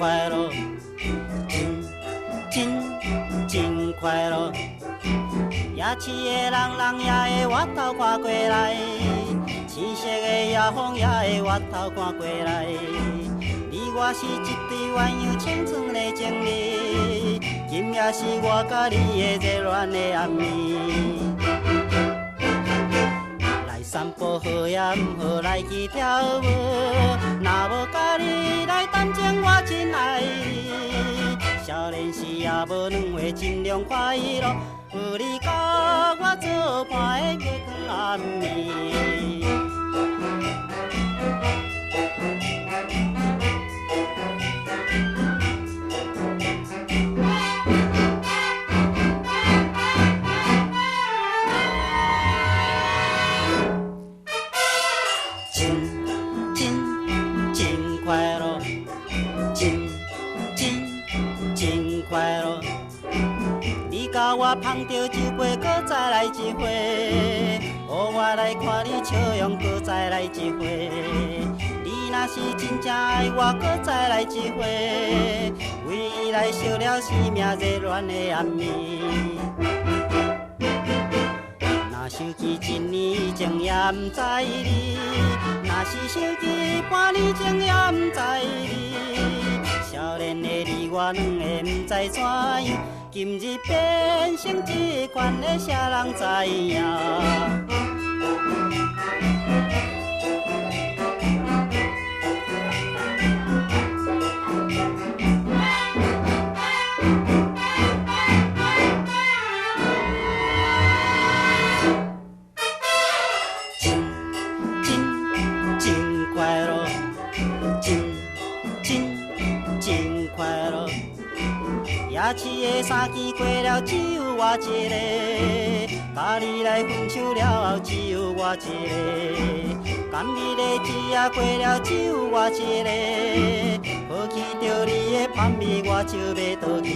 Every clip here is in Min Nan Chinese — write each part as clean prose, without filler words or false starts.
快樂，真真真快樂。夜市的人人也會回頭看過來，青色的夜風也會回頭看過來。你我是一對鴛鴦青春的情侶，今夜是我佮你的熱戀的暗暝。來散步好也毋好，來去跳舞。若無佮你來談情，我真愛你。少年時也無兩話，盡量快樂。有你佮我做伴的月光暗暝。真真真快樂，真真真快樂。你共我捧著酒杯，閣再來一回，予我來看你笑容，閣再來一回。你若是真正愛我，閣再來一回，為伊來燒了生命熱戀的暗暝。若想起一年以前也毋知你，若是想起半年前也毋知你，少年的你我兩个毋知怎樣，今日變成這款的啥人知影？真真真快樂，真真真快樂。夜市的三更過了，只有我一个，佮你來分手了後，只有我一个。甘蜜的一夜過了，只有我一个，好記著你的香味，我就欲倒去。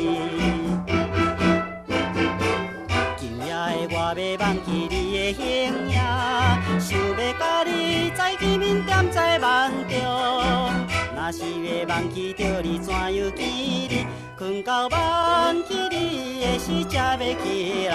今夜的我欲忘記你的形影，想欲佮你再見面，踮在夢中。若是欲忘記著你，怎樣見你？睏到忘記你的時才欲起來。